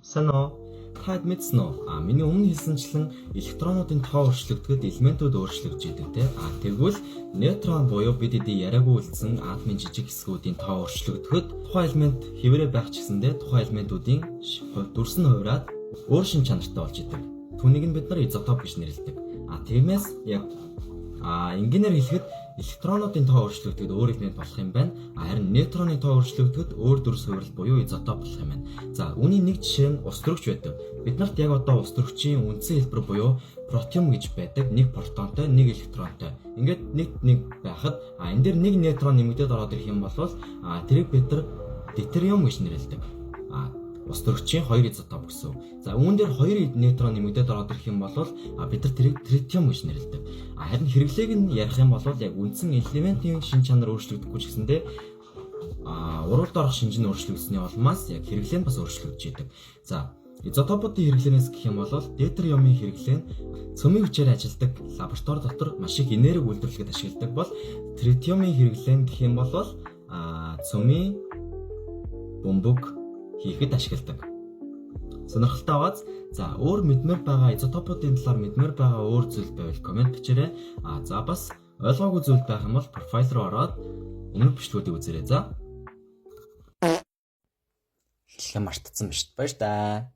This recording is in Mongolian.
Сайн уу? Та мэдсэн үү? Миний өмнө хэлсэнчлэн электронуудын тоо өөрчлөгдөхөд элементүүд өөрчлөгдөж идэг те. Тэгвэл нейтрон буюу бид эдийн яриаггүй үлдсэн атомын жижиг хэсгүүдийн тоо өөрчлөгдөхөд тухайн элемент хэвээрээ байх ч гэсэндээ тухайн элементүүдийн дүрс нь хувираад өөр шинж чанартай болж идэг. Түүнийг нь бид нар изотоп гэж нэрлэдэг. Тиймээс яг энгийнээр хэлэхэд электронуудын тоо өөрчлөгдөхөд өөр элемент болох юм байна. Харин нейтроны тоо өөрчлөгдөхөд өөр дүрс хувирал буюу изотоп болох юм байна. За, үүний нэг жишээ нь ус төрөгч байдаг. Бид нарт яг одоо ус төрөгчийн үндсэн хэлбэр буюу протиум гэж байдаг. Нэг протонтой, нэг электронтой. Ингээд нэг нэг байхад энэ дээр нэг нейтрон нэмэгдээд ороод ирэх юм бол тэрийг бид нар дейтериум гэж нэрлэдэг. Ус төрөгчийн хоёр изотоп гэсэн үг. За, үүн дээр хоёр нейтрон нэмэгдээд ороод ирэх юм бол бид нар тэрийг тритиум гэж нэрлэдэг. Харин хэрэглээг нь ярих юм бол яг үндсэн элементийн шинж чанар өөрчлөгдөхгүй ч гэсэндээ уруул доорх шинж нь өөрчлөгдсөний улмаас яг хэрэглээ нь бас өөрчлөгдөж идэг. За, изотопуудын хэрэглээнээс гэх юм бол дейтериумын хэрэглээ нь цөмийн хүчээр ажилладаг лаборатори дотор маш их энерги үйлдвэрлэхэд ашигладаг бол тритиумын хэрэглээ нь гэх юм бол цөмийн бөмбөг хийхэд ашигладаг. Сонирхолтой байгааз. За, өөр мэдмээр байгаа изотопуудын талаар мэдмээр байгаа өөр зүйл байвал comment бичээрэй. За, бас ойлгоогүй зүйл байх юм бол профайл руу ороод өмнөх бичлэгүүдийг үзээрэй. За. Хэлэхээ мартсан биш. Баяр таа.